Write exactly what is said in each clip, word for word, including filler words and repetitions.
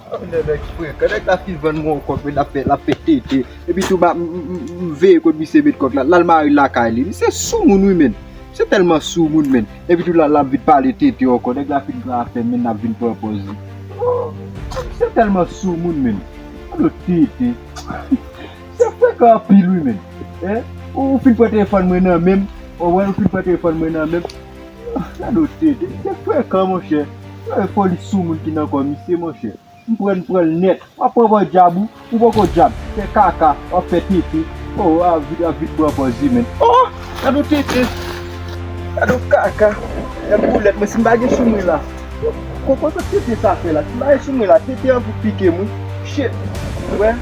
Nèg frekan, nèg la fin vann mwen yon kòk, men l ap fè, l ap fè tete. Epi tou, m, m, m, m veye kot misye met kòk la, l al mare l lakay li. Misye soumoun wi, menn. Misye tèlman soumoun, menn. Epi tou, la, l ap vin pale tete ankò. Nèg la fin pran afè, menn, l ap vin pran pòz li. Oh, misye tèlman soumoun, menn. Gade yon tete. Misye frekan anpil wi, menn. Hein? Ou, ou fin pran telefòn mwen nan men m. Ou wè, ou fin pran telefòn mwen nan men m. Gade yon tete. Misye frekan, monchè. Gade foli soumoun ki nan kò misye, monchè. M pran, m pran l nèt. W ap pran bò djab ou, ou poko djab. Fè kaka, w ap fè tete. Oh, a vit, a vit pran pòz li, menn. Oh, gade yon tete. Gade yon kaka. Gade boulèt, mwen si m pa gen sou mwen la. Koko sa tete sa fè la. Si m pa gen sou mwen la, tete an pou pike m, wi. Shit. Wè,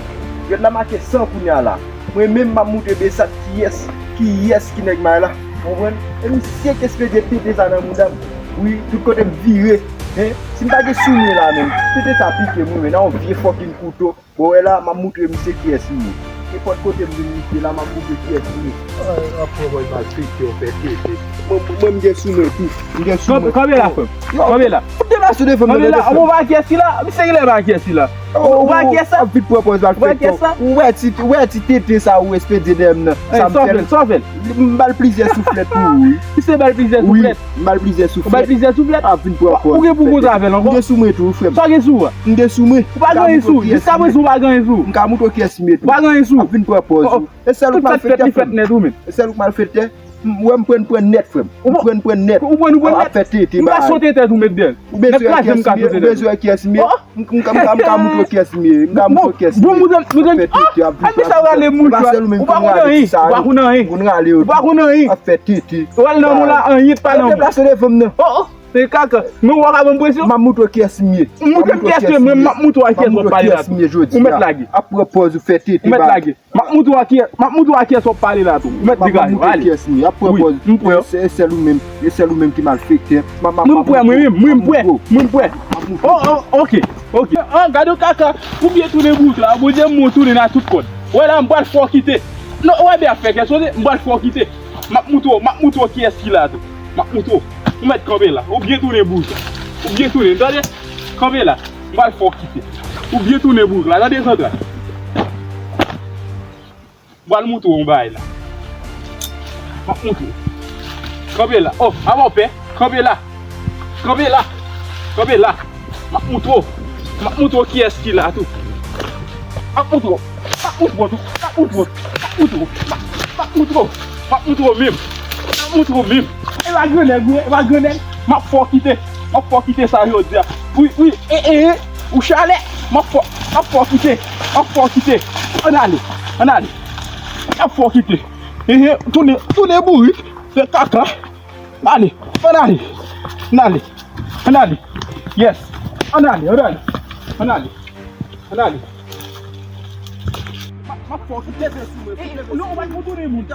jwèt la make san kounye a la. Mwen menm m ap moutre Besat kiyès, kiyès ki nèg may la. Konprann? E misye ki espedye tete sa nan mouda m. Wi, tout kote m vire. Hein? Si m pa gen sou mwen la menm, tete sa pike m wi, men nan yon vye fucking kouto. Bon, wè la, m ap moutre misye kiyès li ye. Nenpòt kote m vin misye la, m ap moutre kiyès li ye. Ah, ap pran bòy malfektè, w fè tete. Mwen, mwen, m gen sou mwen tou. M gen sou mwen. Kanpe la, frè m. Kanpe la. Ou deplase devan mwen. Kanpe la. Ou pa kiyès ki la? Misye genlè pa kiyès ki la. Ou pa kiyès sa? Ap vin pran pòz malfektè. Ou pa kiyès sa? Ou wè ti, ou wè ti tete sa ou espedye dèyè m nan. Sa m fè l. Sa w fè l? M ba l plizyè souflèt tou, wi. Misye ba l plizyè souflèt. M ba l plizyè souflèt. Ou ba l plizyè souflèt? Ap vin pran pòz. Ou gen pou koz avè l ankò? M gen sou mwen tou, frè m. Sa w gen sou ou a? M gen sou mwen. Ou pa gen anyen sou ou. Jiskaprezan ou pa gen anyen sou ou. M ka moutre w kiyès m ye tou. Ou pa gen anyen sou ou. Ap vin pran pòz ou. E sèl ou k malfektè, frè m. Ou wè m pran, pran nèt, frè m. M pran, pran nèt. Ou pran, ou pran nèt. Ou pran, ou pran nèt. Ap fè tete ba. M ka sote tèt ou met dèyè. Ou bezwen wè kiyès m ye? Ou bezwen wè kiyès m ye? M, m, m, m ka, m ka moutre w kiyès m ye. M ka moutre w kiyès m ye. Bon, bon, bon, bon, ah, an sa w rale moun jwa. Ou pa konn anyen. Ou pa konn anyen. Ou pa konn anyen. Ap fè tete. Ou al nan moun la, anyen pa nan moun. Deplase devan m nan. Oh, oh. Se kaka. Men ou pa ka ban m presyon. M ap moutre w kiyès m ye. Moutre m kiyès m ye, mwen m ap moutre w a kiyès w ap pale la tou. Ou mèt lage. Ap pran pòz ou fè tete. Ou mèt lage. M ap moutre w a kiyès, m ap moutre w a kiyès w ap pale la tou. Ou mèt degaje w, ale. Wi, m kwè w. E sèl ou menm, e sèl ou menm ki malfektè. M ap, m ap, mwen m kwè, mwen m kwè, mwen m kwè. Oh, oh, ok, ok. Ah, gade yon kaka. Ou byen tounen bourik la. Bondye m, mwen tounen nan tout kòd. Wè la, m pral fè w kite. Non, wè byen ap fè kè sote, m pral fè w kite. M ap moutre w, m ap moutre w kiyès ki la tou. M ap moutre w. Ou mèt kanpe la. Ou byen tounen bourik la. Ou byen tounen, tande? Kanpe la. M pral fè w kite. Ou byen tounen bourik la. Tande zantray. M pral moutre w yon bagay la. M ap moutre w. Kanpe la. Oh, apa w pè? Kanpe la. Kanpe la. Kanpe la. M ap moutre w. M ap moutre w kiyès ki la tou. M ap moutre w. M ap moutre w tou. M ap moutre w. M ap moutre w. M ap, m ap moutre w. M ap moutre w menm. M ap moutre w menm. E pa grannèg ou ye, e pa grannèg. M ap fè w kite. M ap fè w kite sa jodi a. Wi, wi. E, e, e. Ou chalè. M ap fè w, m ap fè w kite. M ap fè w kite. Ann ale. Ann ale. M ap fè w kite. Ehe, tounen, tounen bourik. Fè kaka. Ale, ann ale. Ann ale. Ann ale. Yes. Ann ale, ann ale. Ann ale. Ann ale. M ap, m ap fè w kite. Eh, non, ou pa t pou tounen moun.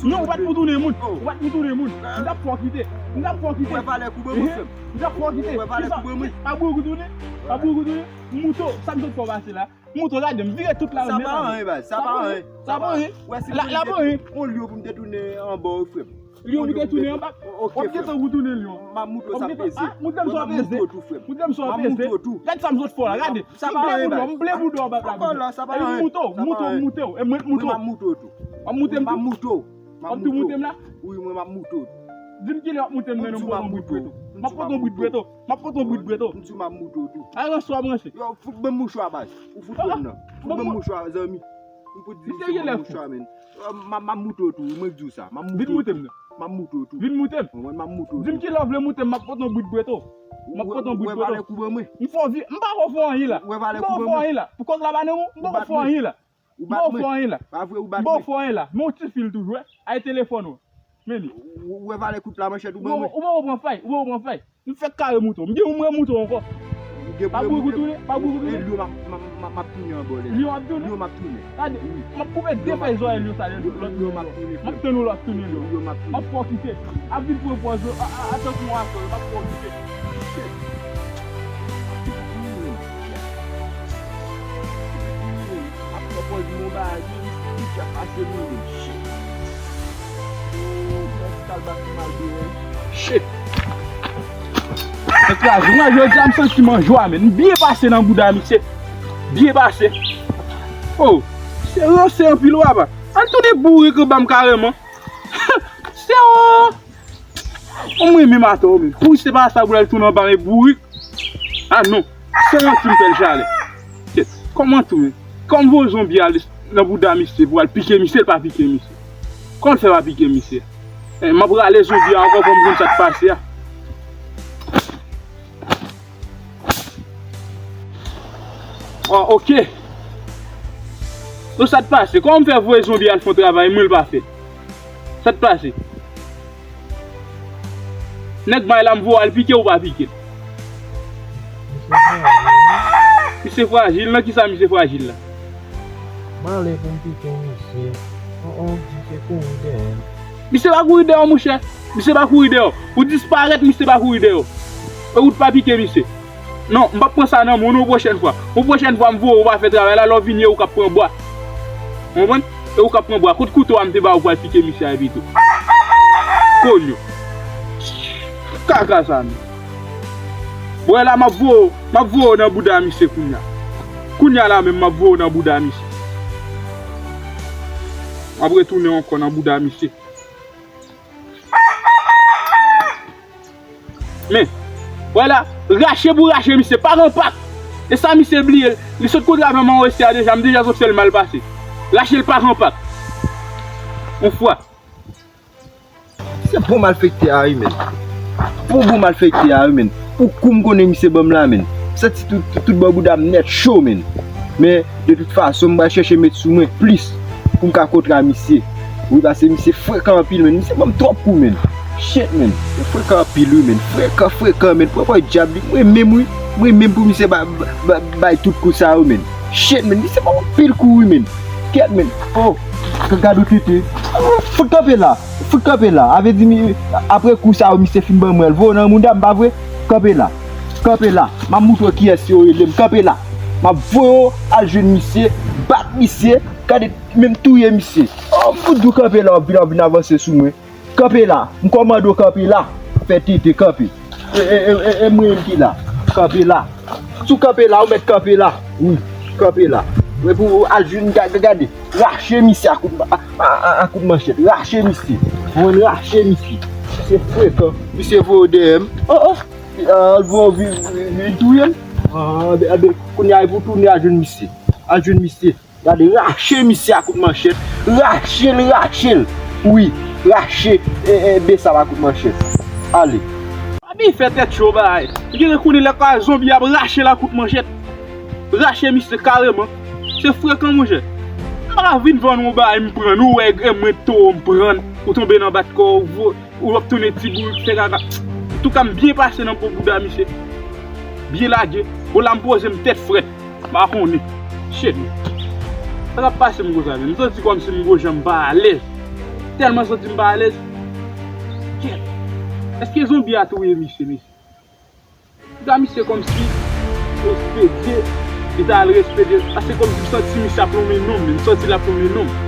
Non, ou pa t pou tounen moun. Ou pa t pou tounen moun. M t ap fè w kite. M t ap fè w kite. Ou wè valè koube mwen, frè m. M t ap fè w kite. Ou wè valè koube mwen. Pa boure ou tounen. Pa boure ou tounen. M moutre w, sa m sot fè w pase la. Mouton, gade m vire tout la. Sa pa anyen, baz. Sa pa anyen. Sa pa anyen. Wè, si la, la pa anyen. On lyon pou m te tounen anba w, frè m. Lyon pou te tounen anba. W ap gentan pou tounen lyon. M ap moutre w sa peze. Ah, moutre m sa peze. Moutre m sa peze. Gade sa m sot fè w la, gade. Sa pa anyen, baz. M ble boudò, m ble boudò anba la. Sa pa anyen. Mouton, mouton, mouton. E mwen mouton. M ap moutre w tou. W ap moutre m tou. M ap moutre w. W ap tou moutre m la? Wi, mwen m ap moutre w tou. Di m kilè w ap moutre m nan yon bwit bwet tou. M ap pote yon bwit bwet tou. M ap pote yon bwit bwet tou. M di w m ap moutre w tou. A ranse w ap ranse. Yo, fout ban m mouchwa, baz. Ou fout ban m nan. Fout ban m mouchwa, zanmi. M pou di misye ban m mouchwa, menn. M ap, m ap moutre w tou, mwen k di w sa. M ap moutre w tou. Vin moutre m nan. M ap moutre w tou. Vin moutre m. Mwen, mwen, m ap moutre w tou. Di m kilè w vle moutre m, m ap pote yon bwit bwet tou. M ap pote yon bwit bwet tou. Ou wè valè koube mwen? M fè w vi-, m pa ko fè w anyen la. Ou wè valè koube mwen? M pa ko fè w anyen la. Pou kòk la pa nan men w, m pa ko fè w anyen la. Ou bat mwen. M pa ko fè w anyen la. Pa vre, ou bat mwen. M pa ko fè w anyen la. Men yon ti fil toujou, wè. Ay telefòn ou. Men li. Ou, ou wè valè kout la manchèt ou ban mwen? Ou pa ko pran fay, ou pa ko pran fay. M fèk kare mouton. M gen pou m remoutre w ankò. Pa boure ou tounen, pa boure ou tounen. Lyon m ap, m ap, m ap, m ap tounen anba w lè. Lyon ap tounen? Lyon m ap tounen. Gade, m ap koupe de fèy zòrèy lyon sa lè lòt jou. Lyon m ap tounen. M ap tann ou lè w ap tounen lyon. Lyon m ap tounen. M ap fè w kite. Ap vin pran pòz ou, a, a, antanke yon aktè, m ap fè w kite. Shit. Ap pran pòz mwen bagay, wi, wi, ap pase mwen menm. Shit. Ooh, mwen si t al bat pi mal deyò, wi. Shit. Nan kraze. Mwen, jodi a, m santi m an jwa, men. M byen pase nan bouda misye. Byen pase. Oh, se ranse anpil, papa. Ann tounen bourik anba m kareman. Se yon... Mwen menm atò, men. Pou se pa sa pou l al tounen anba men bourik. Ah non. Se yon ti m fè l chalè. Kèt. Kòman tou, men? Kòman voye zonbi al nan bouda misye pou al pike misye, l pa pike misye? Kòman l fè pa pike misye? Eh, m ap rale zonbi a ankò pou m konn sa k pase a. Oh, ok. Bon, sa t pase? Kòman m fè voye zonbi al fè yon travay mwen l pa fè? Sa t pase? Nèg may la m voye al pike ou pa pike l? Misye frajil, wi. Misye frajil? Nan kisa misye frajil la? M ale pou m pike misye. On, on, misye kouri dèyè m. Misye pa kouri dèyè w, monchè. Misye pa kouri dèyè w. Ou disparèt, misye pa kouri dèyè w. E ou t pa pike misye. Non, m p ap pran sa nan men w non pwochèn fwa. Yon pwochèn fwa m voye w pa fè travay la, lè w vini e ou k ap pran bwa. Ou konprann? E ou k ap pran bwa. Kote kouto a m te ba ou pou al pike misye a epi tou? Konyo. Kaka sa menm. Bon, la m ap voye w, m ap voye w nan bouda misye kounya. Kounya la menm m ap voye w nan bouda misye. M ap retounen ankò nan bouda misye. Men, vwala, rache pou rache misye, pa gen pak. E sa misye bliye, li sot kontre avè m an westè a deja, m deja sot fè l mal pase. Rache l pa gen pak. On fwa. Se bon malfektè a wi, men. Bon, bon malfektè a wi, men. Pou kou m konnen misye ban m la, men. M santi tout, tout, tout bò bouda m nèt cho, men. Men, de tout fason, m pral chèche met sou mwen plis pou m ka kontra misye. Wi, paske misye frekan anpil, men. Misye ban m twòp kou, men. Shit, men. Misye frekan anpil, wi, men. Frekan, frekan, men. Pwopò dyab li. Mwen menm, wi. Mwen menm pou misye ba, ba, ba, bay tout kou sa yo, men. Shit, men. Misye ban m anpil kou, wi, men. Kèt, men. Oh, gade yon tete. Fout kanpe la. Fout kanpe la. A vle di, mi, apre kou sa yo, misye fin ban mwen l. Voye w nan mouda m, pa vre? Kanpe la. Kanpe la. M ap moutre w kiyès yo rele m. Kanpe la. M ap voye w al jwenn misye, bat misye, gade, menm touye misye. Oh, m fout di w kanpe la, w ap vin, w ap vin avanse sou mwen. Kanpe la. M kòmande w kanpe la. Fè tete, kanpe. E, e, e, e, e mwen menm ki la. Kanpe la. Si w kanpe la, ou mèt kanpe la. Wi, kanpe la. Epi w al jwenn, ga-, ga-, gade. Rache misye a kout, a, a, a, a kout manchèt. Rache misye. Mwen rache misye. Misye frekan. Misye voye w dèyè m. Oh, oh. Al voye w vin, vin, vin touye m. Ah, ben, ben, kounye a, epi w tounen al jwenn misye. Al jwenn misye. Gade, rache misye a kout manchèt. Rache l, rache l. Wi, rache, e, e, Besap a kout manchèt. Ale. Pa byen fè tèt cho, bay. Ou genlè konnen lè ka zonbi ap rache l a kout manchèt. Rache misye kareman. Se frekan, monchè. M pa ka vin vann ou yon bagay, m pran. Ou wè, e mwen towo, m pran. Ou tonbe nan bat kò w, ou ap tounen ti bourik fè kaka. Antouka, m byen pase nan po bouda misye. Byen lage. Bon, la m poze m tèt frèt. M pa konnen. Shit. Sa k ap pase m konsa menm? M santi kòmsi m gon jan m pa alèz. Tèlman santi m pa alèz. Kèt. Èske zonbi a touye misye, mesye? Bouda misye kòmsi espedye, li ta al respedye. Paske kòmsi m santi misye ap lonmen non m, m santi l ap lonmen non m.